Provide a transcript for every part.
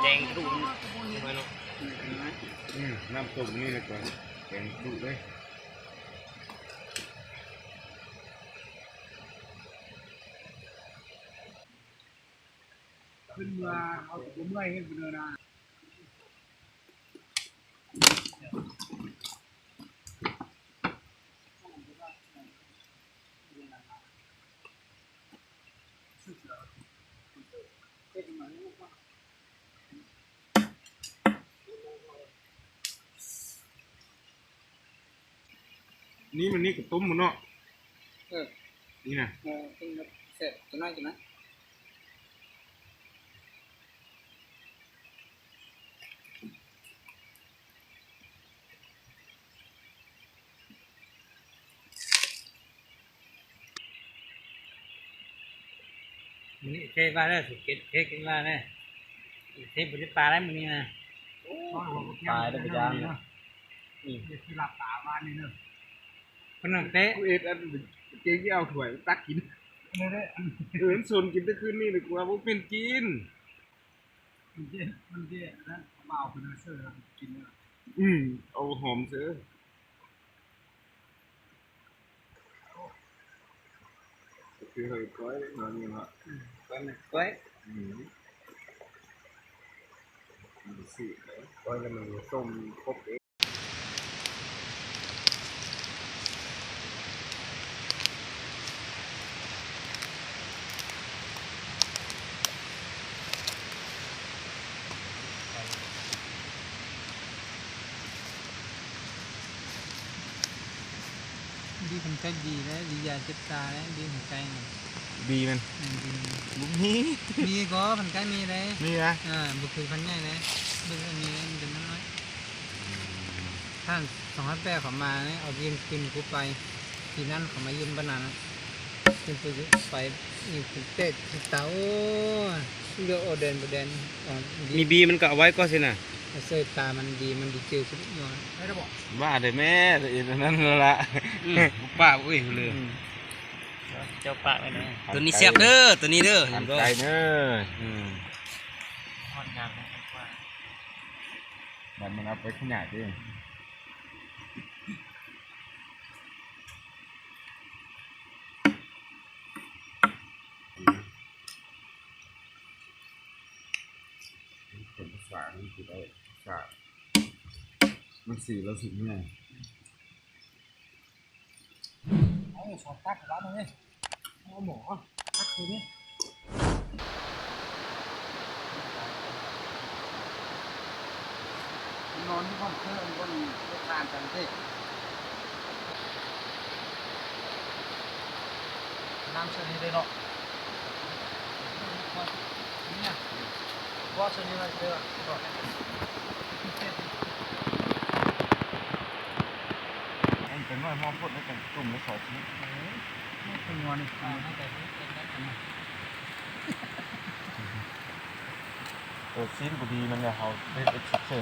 ແກງດຸໄປເນາະ. ອືມ ນ້ຳຕົ້ມນີ້ແຫຼະກວ່າແກງດຸເລີຍ. ຂຶ້ນເມືອເຮົາຊິບໍ່ເມື່ອຍເຮັດເດີນາ. ນີ້ມັນນີ້ກະຕົ້ມໝົດເນາະ. ເອີ ນີ້ນະ ເອີ ກິນແບບແຊບ ກິນໜ້ອຍ ກິນໜ້ອຍ. ມື້ນີ້ເທປາເດີ ເທກິນປາເດີ ເທບໍ່ໄດ້ປາໄດ້ມື້ນີ້ນະ. ປາໄດ້ບໍ່ຢ່າງນະ. ອືມ ເຮັດຄືລາບປາວານນີ້ເດີ ເພິ່ນເຕະ ກູເອັດອັນເກງທີ່ເອົາຖ້ວຍຕັກກິນ ເອີ ມັນຊົນກິນແຕ່ຄືນນີ້ ກູວ່າບໍ່ເປັນກິນ. ມັນເດ ມັນເດ ອັນນັ້ນ ເອົາມາເອົາເພິ່ນເຊີກິນເລີຍ. ອືມ ເອົາຫອມເຊີ ຄືເຮົາກ້ອຍເນາະ ນີ້ເນາະ. ອືມ ກ້ອຍມັນກ້ອຍ. ອືມ ມັນຊິກ້ອຍແລ້ວມັນຕົ້ມຄົບເອງ. ດີເປັນໄກ່ດີແລ້ວ ດີຢາເຈັບຕາແລ້ວ ດີເປັນໄກ່ນະ. ດີມັນ ແມ່ນດີ ບໍ່ມີ ມີກໍເປັນໄກ່ມີເດ້ ມີນະ. ເອີ ບໍ່ຄືພັນໃຫຍ່ເດ້ ເບິ່ງອັນນີ້ເດ້ ມັນເປັນນ້ອຍ. ທ່ານສອງພັນແປດເຂົາມານີ້ ເອົາດິນຄືນກູໄປ ປີນັ້ນເຂົາມາຢືມປານນັ້ນ ຂຶ້ນໄປ ໄປອີກເຕະຕາ ໂອ້ ເຫຼືອໂອແດນບໍ່ແດນ. ມີບີມັນກໍເອົາໄວ້ກ່ອນຊີ້ນະ ເຊີຕາມັນດີ ມັນດີເຈີສຸດຍອດ. ວ່າໄດ້ແມ່ ເຮັດອັນນັ້ນແລ້ວລະ. ອືມ ປາກເອີຍ ເລີຍ ເຈົ້າປາກໄວ້ນະ. ໂຕນີ້ແຊບເດີ ໂຕນີ້ເດີ ເຫັນບໍ່ ໄກ່ເດີ. ອືມ ຮອດງາມນະ ວ່າ ມັນ ມັນເອົາໄປຂະຫຍາຍເດ້. ເປັນພາສາອັງກິດເອົາ ພາສາ ມັນສີລາວສີເມືອງ. ເອົາສອງຕັກແລ້ວເດ້ ເອົາໝໍຕັກຄືນີ້ ນອນຢູ່ຫ້ອງເຄື່ອງ ມັນກໍມີລົດຜ່ານໄປເດ້. ນ້ຳເຊິ່ງນີ້ເດ້ເນາະ ນີ້ນະ ບໍ່ເຊິ່ງນີ້ວ່າເດີ. ເປັນໜ້ອຍ ມອງພົດໃນການຈຸ່ມໃນຊອຍຊີວິດ ເອີ ເປັນງົວນີ້ ອ່າ ໃຫ້ໄປເບິ່ງເປັນໄດ້ຂະໜາດ ໂຕຊີ້ນບໍ່ດີມັນ ເຮົາໄດ້ໄປຄິດເຊີ.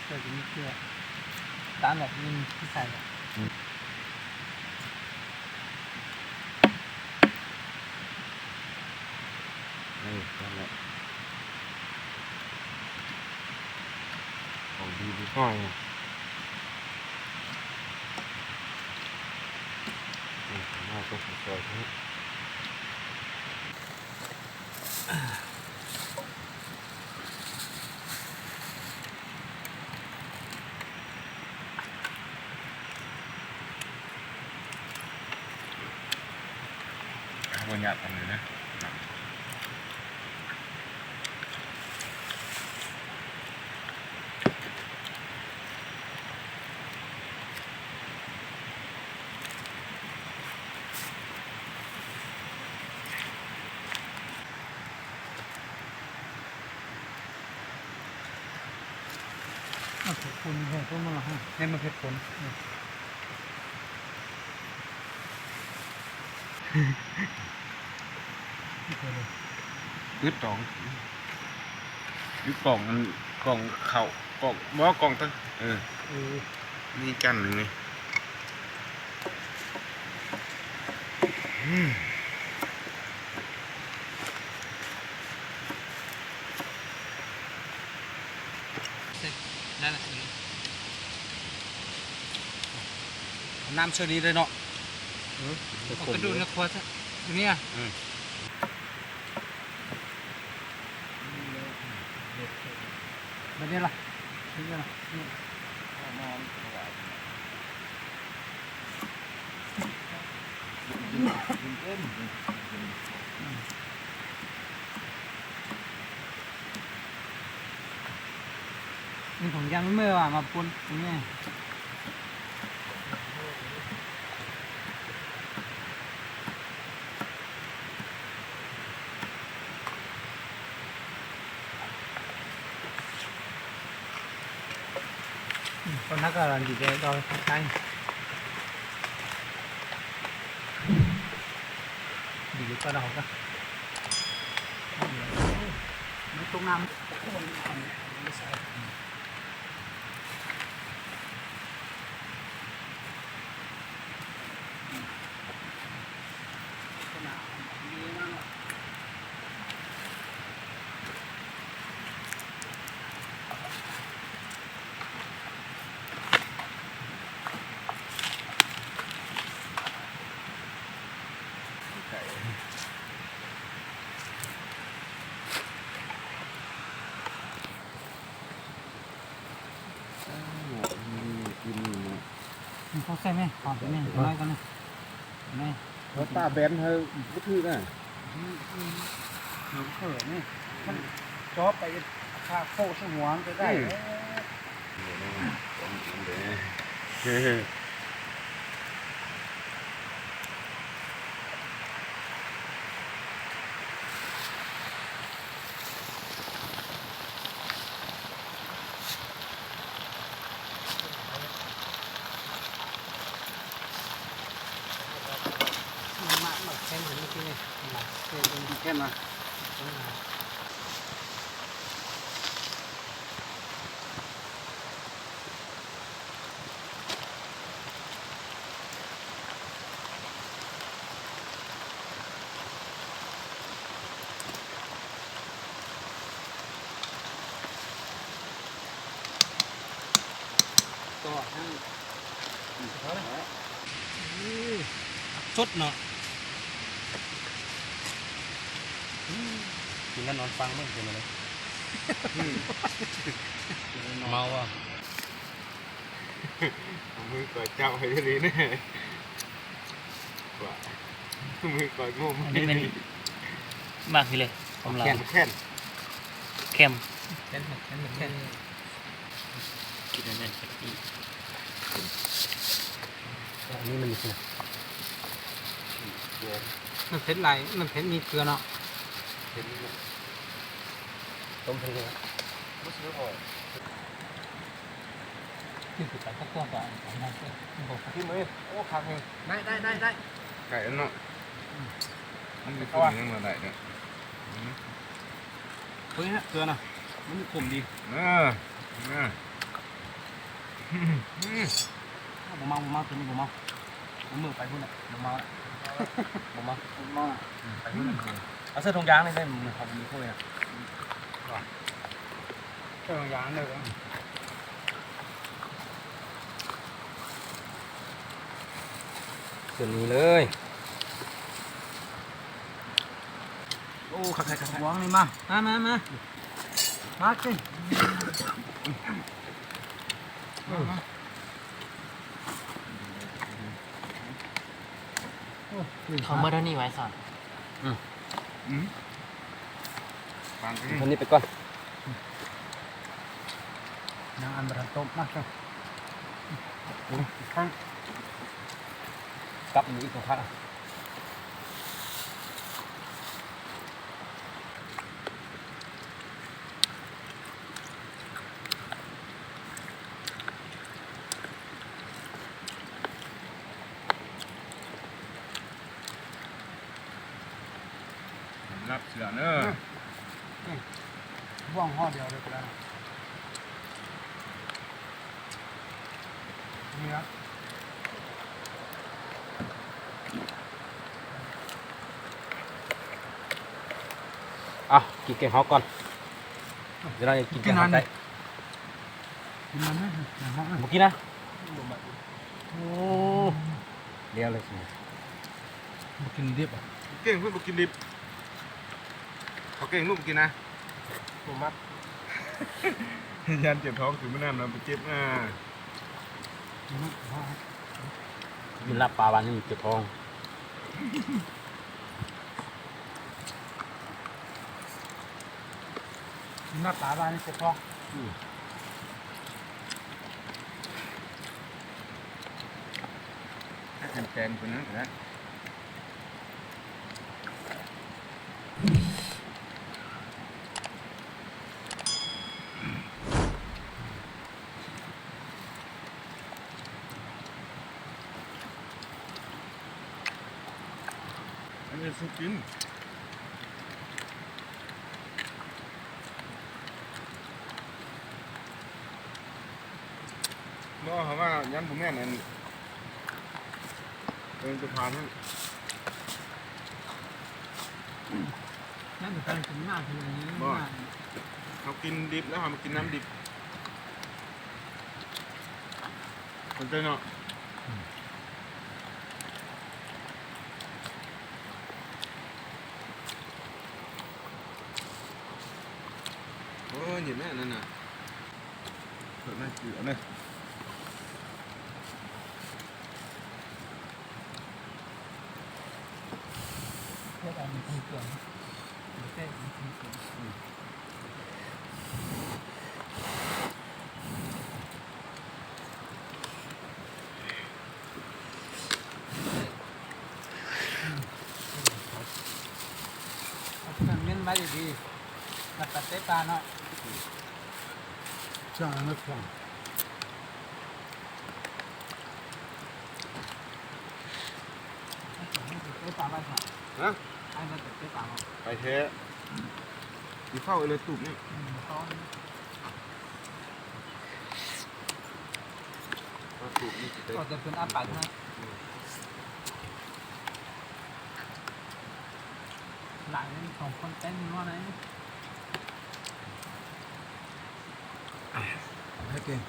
ເກີດມີເກືອ ຕາມແບບນີ້ຄືໃສ່ ອືມ ເອີ ນັ້ນແຫຼະ ຂອງດີນິດໜ້ອຍ. ເອີ ໜ້າຕົກໃສ່ນີ້ ບໍ່ຍາກປານໃດນະ. ເອົາເຜັດຜົນໃສ່ພວກມັນລະຮະ ໃຫ້ມັນເຜັດຜົນ. ອືດຕອງ ອືດກອງ ອັນ ກອງເຂົ້າ. ກອງ ບໍ່ ກອງເຕີ ເອີ ເອີ ມີກັນໜຶ່ງນີ້ ອືມ ນັ້ນແຫຼະ ເອົານ້ຳເຊີນີ້ເລີຍເນາະ ເອີ ເອົາກະດູກໃນຄົວຊະ ເນຍ ອືມ. ແບບນີ້ລະ ແບບນີ້ລະ ນີ້ຜົມຢ້ານເມື່ອວ່າມາປຸ້ນນີ້. ອືມ ຕອນນັ້ນກະດີແດ່ ດອກໄດ້ ດີກວ່າດອກກະ ມັນຕົກນ້ຳ. ເຂົ້າໃສ່ແມ່ ຫອມໃສ່ແມ່ ນ້ອຍກ່ອນນະ ແມ່ ເອົາປາແບນໃຫ້ບໍ່ຖືກນະ ເອີ ເຂີນນີ້ ມັນຈອບໄປຄາໂຄສະຫວນໄປໄດ້ ອືມ. ມາ ມາແຂ່ງກັນເມື່ອກີ້ນີ້ ມາແຂ່ງກັນ ແຂ່ງມາ. ສົດເນາະ ກິນແລ້ວນອນຟັງເບິ່ງເປັນຈັ່ງໃດ ເມົາບໍ່? ເອົາມືກວາດຈັບໃຫ້ດີໆແນ່ ວ່າ ມືກວາດງົມ ອັນນີ້ແມ່ນໝາກນີ້ເລີຍ ຄວາມລາວ ແຂ້ນ ແຂ້ນ ແຂ້ນ ກິນອັນນັ້ນ ອັນນີ້ມັນ ມັນເຜັດຫຼາຍ ມັນເຜັດມີເກືອເນາະ ເຜັດ ຕົ້ມເຜັດ ບໍ່ຊິໄດ້ອອກ. ກິນໄປກັບພວກກໍ ກິນເລີຍ ໂອ້ ຄັກແຮງ ໄດ້ ໄດ້ ໄດ້ ໄດ້ ໄກ່ເນາະ ອືມ ມັນຊິຂຶ້ນຍັງບໍ່ໄດ້ເດ້ ອືມ ເຮີ້ຍ ເກືອນະ ມັນຂົມດີ ເອີ ເອີ ບໍ່ເມົາ ບໍ່ເມົາ ຕົວນີ້ບໍ່ເມົາ. ເມື່ອໄປພຸ້ນແຫຼະ ບໍ່ເມົາແຫຼະ ບໍ່ເມົາ ບໍ່ເມົາ ອືມ ໄປພຸ້ນແຫຼະ ເອົາໃສ່ຖົງຢາງນີ້ໄດ້ ມັນເຂົາມີຖ້ວຍນະ ໃສ່ຖົງຢາງເລີຍ ຕົວນີ້ເລີຍ ໂອ້ ຄັກໆໆ ຫວງນີ້ມາ ມາ ມາ ມາ ມາກິນ ມາ ມາ. ເຂົ້າມາທາງນີ້ໄວ້ສອນ ອືມ ອືມ ເທົ່ານີ້ໄປກ່ອນ ຍັງອັນບໍ່ທັນຕົ້ມນະ ກັບອີກ ອີກຂ້າງ. ຮັບເສື້ອເດີ ອືມ ບ່ວງຫໍ່ດຽວເລີຍກໍໄດ້. ອ່ະ ກິນແກງເຮົາກ່ອນ ດຽວເຮົາຈະກິນແກງເຮົາໄກ່ ກິນອັນນັ້ນ ກິນອັນນັ້ນ ບໍ່ກິນນະ ໂອ້ ແລ້ວເລີຍຊິ ບໍ່ກິນດິບ ເກັ່ງເພິ່ນບໍ່ກິນດິບ ເຂົາເກັ່ງລູກບໍ່ກິນນະ ບໍ່ມັກ ຢ້ານເຈັບທ້ອງຄືມື້ນັ້ນນະ ໄປເຈັບນະ ກິນລາບປາບາດນີ້ມັນເຈັບທ້ອງ ກິນລາບປາບາດນີ້ເຈັບທ້ອງ ອືມ ໃຫ້ແຂງໆ ເພິ່ນນັ້ນກໍໄດ້. ອັນນີ້ຊຸກກິນ ບໍ່ ເຮົາວ່າຍັງບໍ່ແມ່ນອັນ ເອີ ຈະຜ່ານຫັ້ນ ນັ້ນການກິນມາກຄື ບໍ່ ເຮົາກິນດິບແລ້ວ ເຮົາມາກິນນ້ຳດິບ ເຂົ້າໃຈເນາະ ໂອ້ຍ ນີ້ແມ່ນນັ້ນນະ ເປີດມາຄືເອົາເລີຍ ເຮັດອັນນີ້ເຄື່ອງ ເຮັດອັນນີ້ເຄື່ອງ ອືມ. ເອົາເຄື່ອງເມັນໄວ້ດີໆ ແລ້ວກໍເຕະປາເນາະ ຊ່າງມັນຊ່າງ ເຕະປາໄວ້ ຮະ ໃຫ້ມັນເຕະປາ ໄປແທ້ ຊິເຝົ້າເລີຍຕູບນີ້ ອືມ ຕ້ອງ ກໍຈະເປັນອາປາດນະ ຫຼາຍເລີຍ ສອງຄົນເຕັມຢູ່ຫັ້ນນະ ໃຫ້ເກັ່ງ.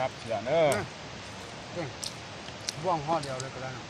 ຮັບເຊື່ອເດີ ເອີ ບ່ວງຫໍ່ດຽວເລີຍກໍໄດ້ເນາະ.